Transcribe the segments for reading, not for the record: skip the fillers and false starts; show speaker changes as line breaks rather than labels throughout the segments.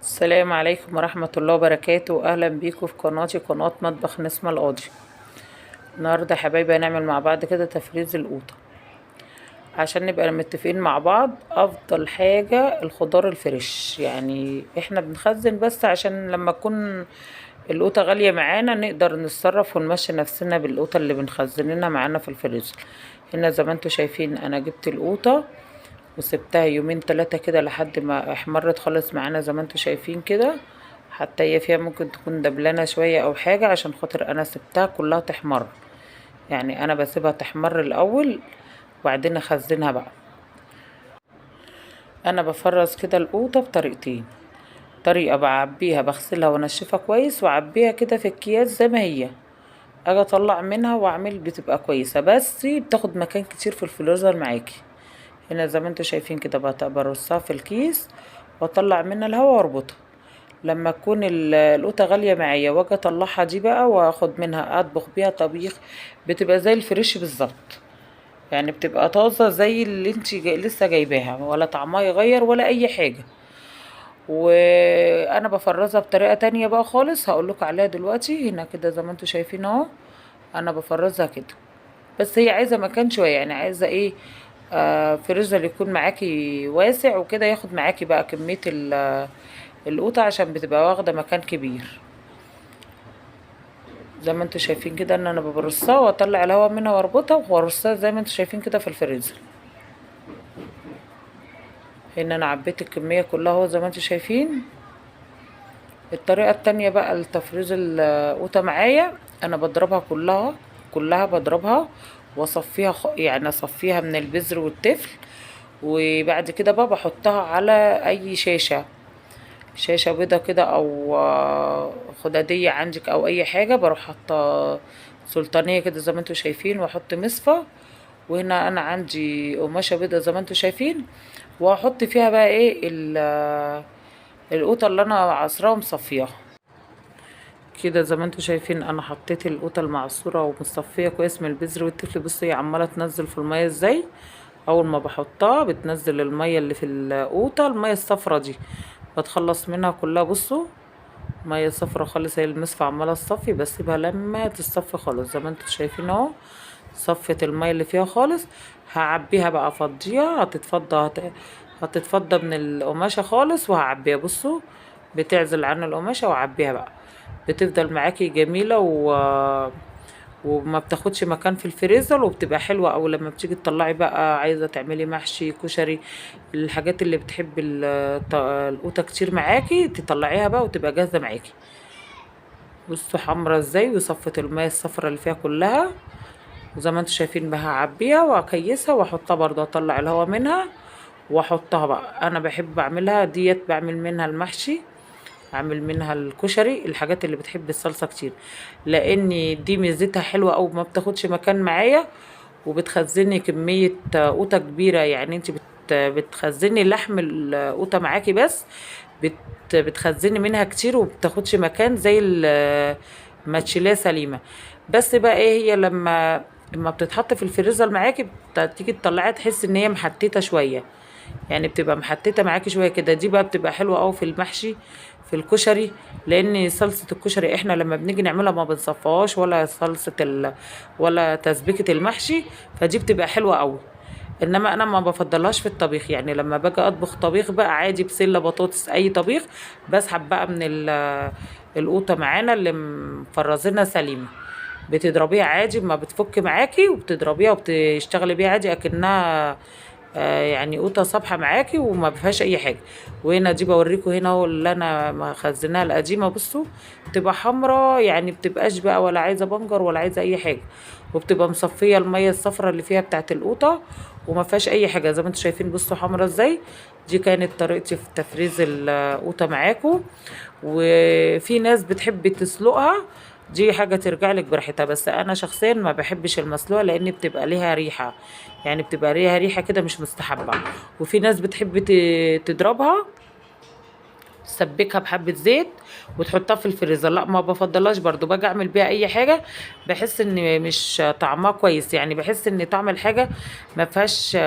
السلام عليكم ورحمة الله وبركاته. أهلا بيكم في قناتي، قناة مطبخ نسمة القاضي. النهاردة يا حبايبي هنعمل مع بعض كده تفريز القوطة عشان نبقى متفقين مع بعض. أفضل حاجة الخضار الفريش، يعني احنا بنخزن بس عشان لما تكون القوطة غالية معانا نقدر نتصرف ونمشي نفسنا بالقوطة اللي بنخزنها معانا في الفريزر. هنا زي ما انتوا شايفين انا جبت القوطة وسبتها يومين تلاتة كده لحد ما احمرت خالص معانا زي ما انتوا شايفين كده، حتى هي فيها ممكن تكون دبلانة شوية او حاجة، عشان خاطر انا سبتها كلها تحمر. يعني انا بسيبها تحمر الاول وبعدين اخزنها بقى. انا بفرز كده القوطة بطريقتين، طريقة بعبيها بغسلها وانشفها كويس واعبيها كده في اكياس زي ما هي، اجي اطلع منها واعمل بتبقى كويسة، بس بتاخد مكان كتير في الفريزر معاكي. هنا زي ما انتوا شايفين كده برصها في الكيس واطلع منها الهواء واربطها. لما تكون القوطة غالية معايا واجي اطلعها دي بقى واخد منها اطبخ بيها طبيخ، بتبقى زي الفريش بالظبط، يعني بتبقى طازة زي اللي انت لسه جايباها، ولا طعمها يغير ولا اي حاجة. وانا بفرزها بطريقة تانية بقى خالص هقولكوا عليها دلوقتي. هنا كده زي ما انتوا شايفين اهو انا بفرزها كده، بس هي عايزة مكان شوية، يعني عايزة ايه، فريزر يكون معاكي واسع وكده، ياخد معاكي بقى كمية القوطة عشان بتبقى واخدة مكان كبير. زي ما انتوا شايفين كده ان انا ببرصها واطلع الهواء منها واربطها وارصها زي ما انتوا شايفين كده في الفريزر. هنا انا عبيت الكمية كلها اهو زي ما انتوا شايفين. الطريقة التانية بقى لتفريز القوطة معايا، انا بضربها كلها بضربها واصفيها، يعني اصفيها من البذر والتفل، وبعد كده بقى بحطها على اي شاشة، شاشة بيضة كده او خدادية عندك او اي حاجة. بروح حاطة سلطانية كده زي ما انتوا شايفين، واحط مصفى، وهنا انا عندي قماشة بيضة زي ما انتوا شايفين، واحط فيها بقى ايه القوطة اللي انا عصراها ومصفياها كده. زي ما انتوا شايفين انا حطيت القوطة المعصورة ومصفية كويس من البذر والتفل. بصوا هي عمالة تنزل في المية ازاي، اول ما بحطها بتنزل المية اللي في القوطة، المية الصفرة دي بتخلص منها كلها. بصوا مية صفرة خالص، هي المصفى عمالة تصفي، بسيبها لما تصفي خالص زي ما انتوا شايفين اهو، صفت المية اللي فيها خالص. هعبيها بقى، افضيها، هتتفضى من القماشة خالص وهعبيها. بصوا بتعزل عن القماشة وعبيها بقى، بتفضل معاكي جميلة وما بتاخدش مكان في الفريزر، وبتبقى حلوة. او لما بتيجي تطلعي بقى عايزة تعملي محشي كشري، الحاجات اللي بتحب القوطة كتير معاكي تطلعيها بقى وتبقى جاهزة معاكي. بصوا حمرا ازاي، وصفت المية الصفرا اللي فيها كلها، وزي ما انتوا شايفين بقى هعبيها واكيسها واحطها برضه، اطلع الهواء منها واحطها بقى. انا بحب اعملها ديت، بعمل منها المحشي، اعمل منها الكشري، الحاجات اللي بتحب الصلصة كتير، لان دي ميزتها حلوة أوي، ما بتاخدش مكان معايا، وبتخزني كمية قوطة كبيرة. يعني انت بتخزني لحم القوطة معاكي، بس بتخزني منها كتير وبتاخدش مكان زي ما تشيليها سليمة. بس بقى ايه، هي لما بتتحط في الفريزر معاكي تيجي تطلعيها تحس ان هي محتتة شوية، يعني بتبقى محتتة معاكي شوية كده. دي بقى بتبقى حلوة أوي في المحشي في الكشري، لأن صلصة الكشري احنا لما بنيجي نعملها ما بنصفيهاش، ولا صلصة ولا تسبيكة المحشي، فدي بتبقى حلوة أوي. إنما أنا ما بفضلهاش في الطبيخ، يعني لما باجي أطبخ طبيخ بقى عادي بسلة بطاطس أي طبيخ، بسحب بقى من القوطة معانا اللي مفرزينها سليمة، بتضربيها عادي ما بتفك معاكي، وبتضربيها وبتشتغلي بيها عادي أكنها يعني قوطة صبحة معاكي وما فيهاش أي حاجة. وهنا دي بوريكم هنا اهو اللي أنا مخزناها القديمة، بصوا بتبقى حمرا، يعني بتبقاش بقى ولا عايزة بنجر ولا عايزة أي حاجة، وبتبقى مصفية المية الصفرا اللي فيها بتاعت القوطة وما فيهاش أي حاجة زي ما انتوا شايفين. بصوا حمرا ازاي. دي كانت طريقتي في تفريز القوطة معاكم. وفي ناس بتحب تسلقها، دي حاجة ترجع لك براحتها، بس أنا شخصيا ما بحبش المسلوقة لأن بتبقى ليها ريحة، يعني بتبقى ليها ريحة كده مش مستحبة. وفي ناس بتحب تضربها. تسبكها بحبه زيت وتحطها في الفريزر. لا ما بفضلهاش برضو، باجي اعمل بيها اي حاجة بحس ان مش طعمها كويس، يعني بحس ان طعم الحاجة ما فيهاش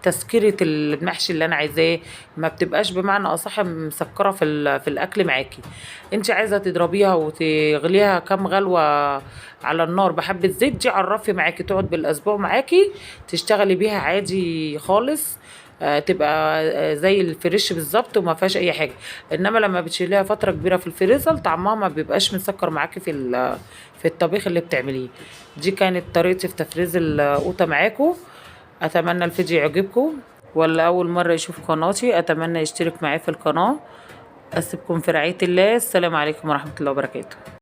تسكيره المحشي اللي انا عايزاه، ما بتبقاش بمعنى اصح مسكره في الاكل معاكي. انت عايزه تضربيها وتغليها كام غلوه على النار بحبه زيت، دي عرفي معاكي تقعد بالاسبوع معاكي، تشتغلي بيها عادي خالص، تبقى زي الفريش بالظبط وما فيهاش اي حاجة. انما لما بتشيليها فترة كبيرة في الفريزر طعمها ما بيبقاش مسكر معاكي في الطبيخ اللي بتعمليه. دي كانت طريقتي في تفريز القوطه معاكم. اتمنى الفيديو يعجبكم، ولا اول مرة يشوف قناتي اتمنى يشترك معايا في القناة. اسيبكم في رعاية الله. السلام عليكم ورحمة الله وبركاته.